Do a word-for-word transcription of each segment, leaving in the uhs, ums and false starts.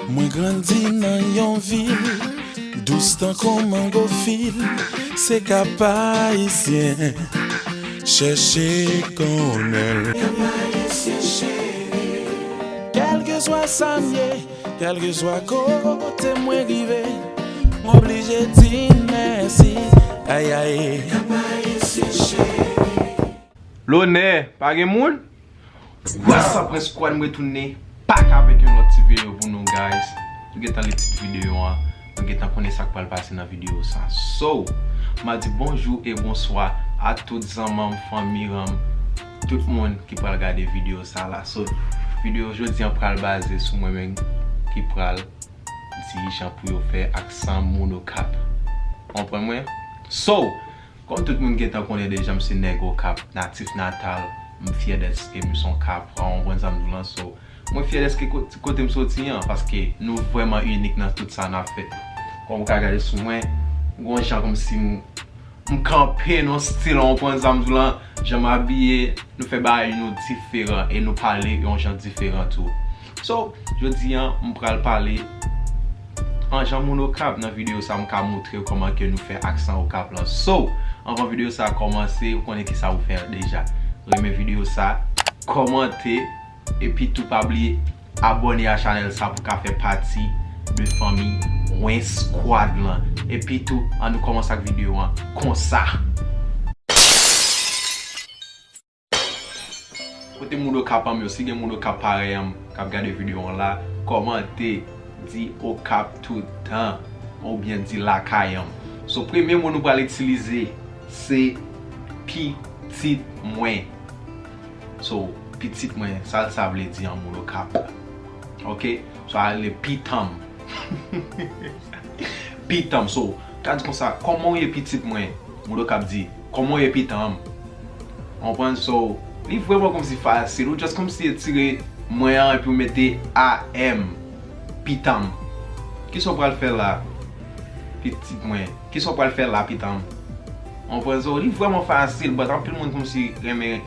Mwen grandi nan yon vil dous tankou mango fil, se Kap Ayisyen, chèche konnen l. Kap Ayisyen cheri, kèlkeswa sa m ye, kèlkeswa kote mwen rive, m oblije di mèsi. Ay, ay. Kap Ayisyen cheri. Lonè, pa gen moun? What's up, Prince Squad, m retounen back avèk yon lòt ti videyo pou nou, guys. Nou gentan li tit videyo an, nou gentan konnen sa k pral pase nan videyo sa. So, m ap di bonjou e bonswa a tout zanmanm, fanmi ranm, tout moun ki pral gade videyo sa la. So, videyo jodi an pral baze sou mwen menm ki pral di jan pou yo fè aksan moun Okap. Konprann mwen? So, kòm tout moun gentan konnen deja, m se nèg Okap, natif natal, m fyè dèske m se yon Kapwa, w konprann sa m di w lan. So, mwen fyè dèske ko-, kote m soti an, paske nou vrèman inik nan tout sa n ap fè. Kòm ou ka gade sou mwen, m gon jan kòmsi m, m kanpe nan stil, w konprann sa m di w lan, jan m abiye, nou fè bagay nou diferan e nou pale yon jan diferan tou. So, jodi an, m pral pale an jan moun Okap nan videyo sa, m ka montre w kòman ke nou fè aksan Okap lan. So, anvan videyo sa kòmanse, ou konnen kisa ou fè deja. Renmen videyo sa, kòmante, epi tou pa bliye abòne a chanèl sa pou ka fè pati de fanmi Win Squad lan. Epi tou, ann nou kòmanse ak videyo an konsa. Kote moun Okap an m yo? Si gen moun Okap parèy an m k ap gade videyo an la, kòmante, di Okap toutan, oubyen di lakay an m. So, premye mo nou pral itilize, se pitit mwen. So, pitit mwen, sa l sa vle di an moun Okap? Ok? So, a rele pitan m. Pitan m. So, ka di konsa, kòman w ye pitit mwen? Moun Okap di, kòman w ye pitan m? Konprann? So, li vrèman kòmsi fasil. Ou just kòmsi etire mwen an epi w mete A M. Pitan m. Kisa w pral fè la? Pitit mwen. Kisa w pral fè la, pitan m? Konprann? So, li vrèman fasil, but anpil moun kòmsi renmen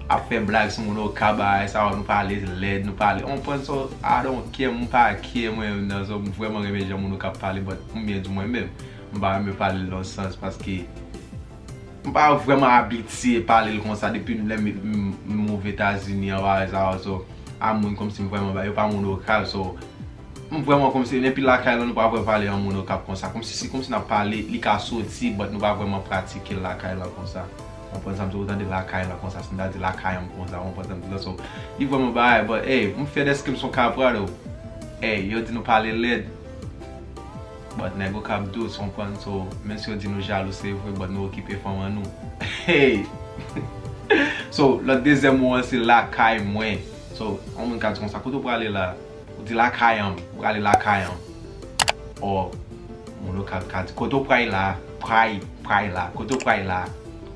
ap fè blag sou moun Okap, bagay sa yo, nou pale lèd, nou pale, w konprann? So, I don't care, m pa care mwen menm nan, so, m vrèman renmen jan moun Okap pale, but m byen di mwen menm, m pa renmen pale l nan sans, paske m pa vrèman abitye pale l konsa depi lè m, m, m move Etazini an, bagay sa yo, so, a moun kòmsi m vrèman ba, yo pa moun Okap, so, m vrèman kòmsi, depi lakay lan nou pa vrè pale an moun Okap konsa. Kòmsi, si kòmsi n ap pale, li ka soti, but nou pa vrèman pratike l lakay lan konsa. W konprann sa m di w, ou tande lakay lan konsa, si m ta di lakay an m konsa, w konprann sa m di w lan, so, li vrèman bagay, but, hey, m fyè dèske m se yon Kapwa, though. Hey, yo di nou pale lèd, but nèg Okap dous, w konprann, so, menm si yo di nou jalou, se vre, but nou okipe fanm an nou. Hey! So, lòt dezyèm mo an, se lakay mwen. So, yon moun ka di konsa, kote w prale la? Ou di lakay an m, ou prale lakay an m. Or, moun Okap ka di, kote w pray la? Pray, pray la. Kote w pray la?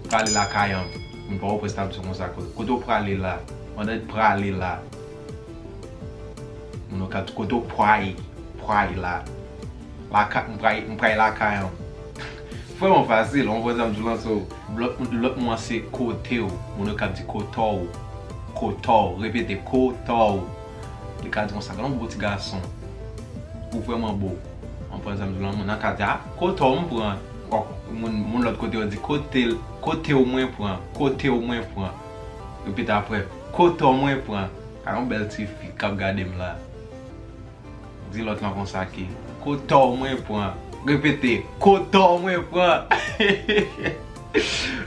Ou prale lakay an m. Moun Pòtoprens ta di konsa, kote, kote w prale la? Pandan l prale la. Moun Okap di, kote w pray, pray la? Laka-, m pray, m pray lakay an m. Vrèman fasil, w konprann sa m di w lan, so, lòt, lòt mo an se kote w. Moun Okap di kote w. Kote w. Repete, kote w. Li ka di konsa, gad yon bo ti gason. Ou vrèman bo. W konprann sa m di w lan, moun nan ka di, a, kote w m pran. Kòk, moun, moun lòt kote yo di, kote l, kote w mwen pran. Kote w mwen pran. Repete apre, kote w mwen pran. Gad yon bèl ti fi k ap gade m la. Di lòt lan konsa ke, kote w mwen pran. Repete, kote w mwen pran.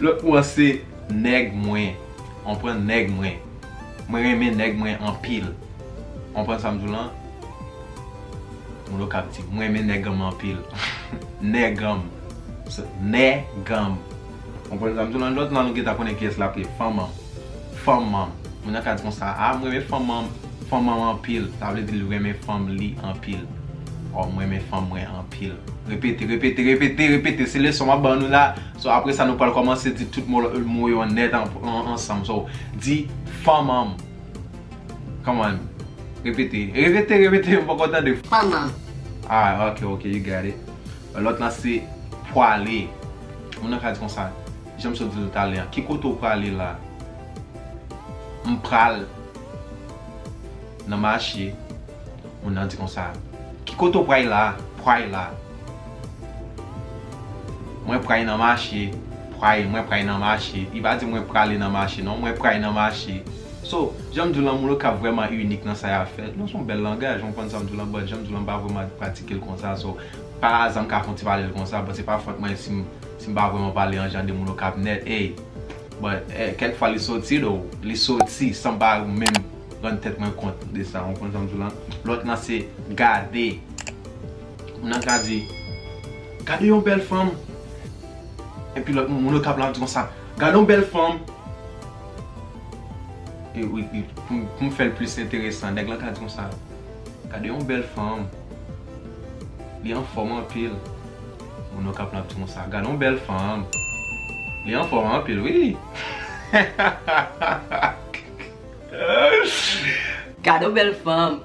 Lòt mo an se nèg mwen. W konprann, nèg mwen. Mwen renmen nèg mwen anpil. W konprann sa m di w lan? Moun Okap di, mwen renmen nèg an m anpil. Nèg an m. Se nèg an m. W konprann sa m di w lan? Lòt lan nou gentan konnen kiyès l ap ye, fanm an m. Fanm an m. Moun nan ka di konsa, a, m renmen fanm an m, fanm an m anpil. Sa vle di l renmen fanm li anpil. Or, m renmen fanm mwen anpil. Repete, repete, repete, repete. Se leson m ap ban nou la. So, apre sa, nou pral kòmanse di tout mo, mo yo nèt an, an, ansanm. So, di fanm an m. Come on. Repete. Repete, repete. M poko tande. Fanm an m. Ah, ok, ok, you got it. Lòt lan se pwale. Moun nan ka di konsa, jan m sot di l talè an, ki kote w prale la? M pral nan mache. Moun nan di konsa, Kote w pray la, pray la. Mwen pray nan mache, pray, mwen pray nan mache. Li pa di mwen prale nan mache, non, mwen pray nan mache. So, jan m di w lan, moun Okap vrèman inik nan sa y ap fè. Non, se yon bèl langaj, w konprann sa m di w lan, but jan m di w lan, m pa vrèman pratike l konsa. So, pa aza m ka fè yon ti pale l konsa, but se pa fòt mwen si m, si m pa vrèman pale an jan de moun Okap nèt. Ey, but, eh, kèk fwa li soti, though, li soti san m pa menm rann tèt mwen kont de sa, w konprann sa m di w lan? Lòt lan se gade. Moun nan ka di, "Gade yon bèl fanm." Epi lòt moun, moun Okap lan ap di konsa, "Gade yon bèl fanm." E wi, wi, pou, pou m fè l plis enteresan, nèg lan ka di konsa, "Gade yon bèl fanm. Li anfòm anpil." Moun Okap lan ap di konsa, "Gade yon bèl fanm. Li anfòm anpil, wi." Gade yon bèl fanm.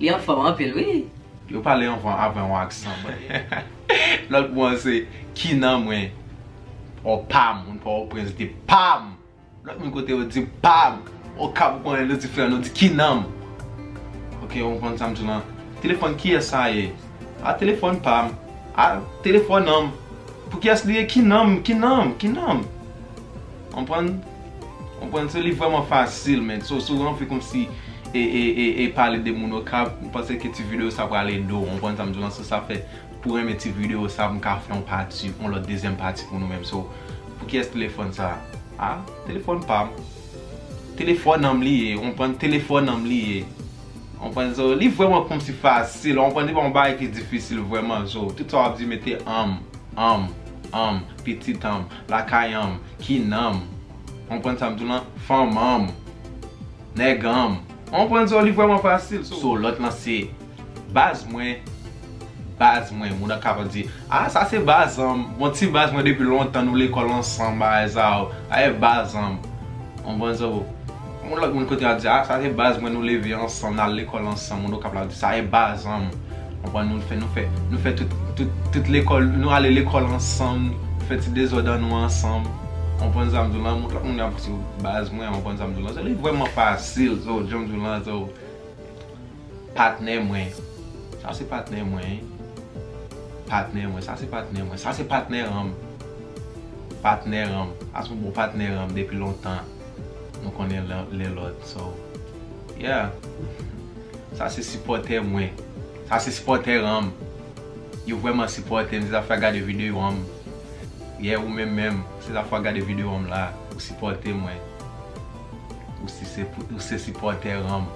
Li anfòm anpil, wi. Yo pale anvan avè yon aksan, but lòt mo an se ki nan mwen. Ò pa m, moun Pòtoprens di pa m. Lòt moun kote yo di pa m. Okap ou konnen nou di frè nou di ki nan m. Ok, ou konprann sa m di w lan. Telefòn kiyès sa ye? A telefòn pa m. A telefòn an m. Pou kiyès li ye? Ki nan m, ki nan m, ki nan m. Konprann? Konprann? So li vrèman fasil, men. So, si w anvi kòmsi e, e, e, e pale de moun Okap, m panse ke ti videyo sa pral ede w. Konprann sa m di w lan? So sa fè, pou renmen ti videyo sa, m ka fè yon pati, yon lòt dezyèm pati pou nou menm. So, pou kiyès telefòn sa? A, telefòn pa m. Telefòn an m li ye, konprann? Telefòn an m li ye. Konprann? So, li vrèman kòmsi fasil, konprann? Li pa yon bagay ki difisil vrèman. So, tout sa w ap di, mete an m, an m, an m, pitit an m, lakay an m, ki nan m. Konprann sa m di w lan? Fanm an m, nèg an m. Konprann? So, li vrèman fasil. So, lòt lan se baz mwen, baz mwen. Moun nan kapab di, a, sa se baz an m. Bon, ti baz mwen depi lontan, nou lekòl ansanm, bagay sa yo. Sa se baz an m. Konprann sa? Yon lòt moun kote a di, a, sa se baz mwen, nou leve ansanm, n al lekòl ansanm. Moun Okap la di, sa se baz an m. Konprann? Nou fè, nou fè, nou fè tout, tout, tout lekòl, nou ale lekòl ansanm, nou fè ti dezòd an nou ansanm. Konprann sa m di w lan? Yon lòt moun ap di, baz mwen, konprann sa m di w lan? So, li vrèman fasil, so, jan m di w lan, so, patnè mwen. Sa se patnè mwen, wi. Patnè mwen, sa se patnè mwen. Sa se patnè an m. Patnè an m. Sa se yon bon patnè an m depi lontan. Nou konnen len, len lòt. So, yeah. Sa se sipòtè mwen. Sa se sipòtè an m. Yo vrèman sipòte m, se zafè gade videyo an m. Yeah, ou menm menm, se zafè gade videyo an m la, ou sipòte mwen. Ou si se, ou se sipòtè an m.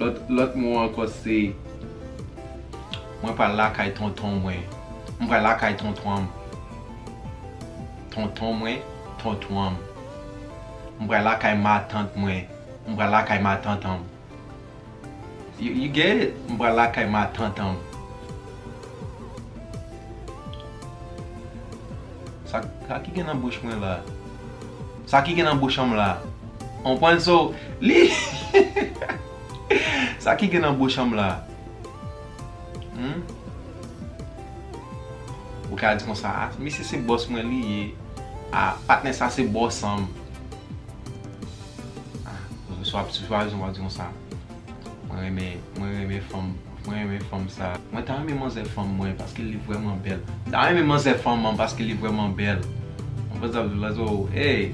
Lòt, lòt mo ankò se, mwen pral lakay tonton mwen. Mwen pral lakay tonton an m. Tonton mwen, tonton an m. Mwen pral lakay matant mwen. Mwen pral lakay matant an m. You, you get it? Mwen pral lakay matant an m. Sa, sa ki gen nan bouch mwen la? Sa ki gen nan bouch an m la? Konprann? So, li, sa ki gen nan bouch an m la? Hmm? Ou ka di konsa, a, misye se bòs mwen li ye. A, patnè sa se bòs an m. A, swa, swa, swa di konsa. Mwen renmen, mwen renmen fanm, mwen renmen fanm sa. Mwen ta renmen manzè fanm mwen paske li vrèman bèl. M ta renmen manzè fanm mwen paske li vrèman bèl. Mwen panse ap di lazo, hey,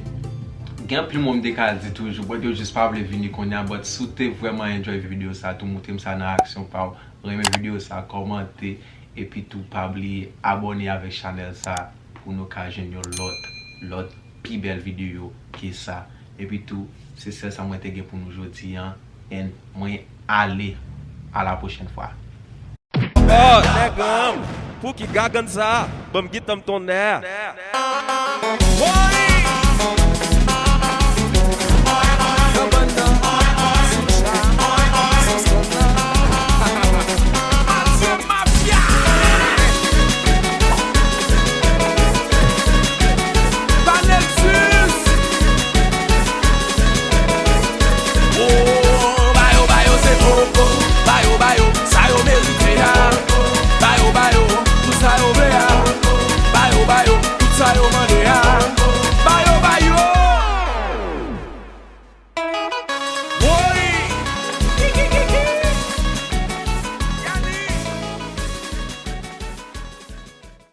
gen anpil mo m te ka di toujou, but yo jis pa vle vini kounye a, but si w te vrèman enjoy videyo sa tou, montre m sa nan aksyon pa w. Renmen videyo sa, kòmante, epi tou pa bliye abòne avèk chanèl sa pou nou ka jwenn yon lòt, lòt pi bèl videyo ke sa. Epi tou, se sèl sa mwen te gen pou nou jodi an, and mwen ale, a la pwochèn fwa. Oh, nèg an m, pou ki gagann sa, ban m gitan m tonnè. Woy!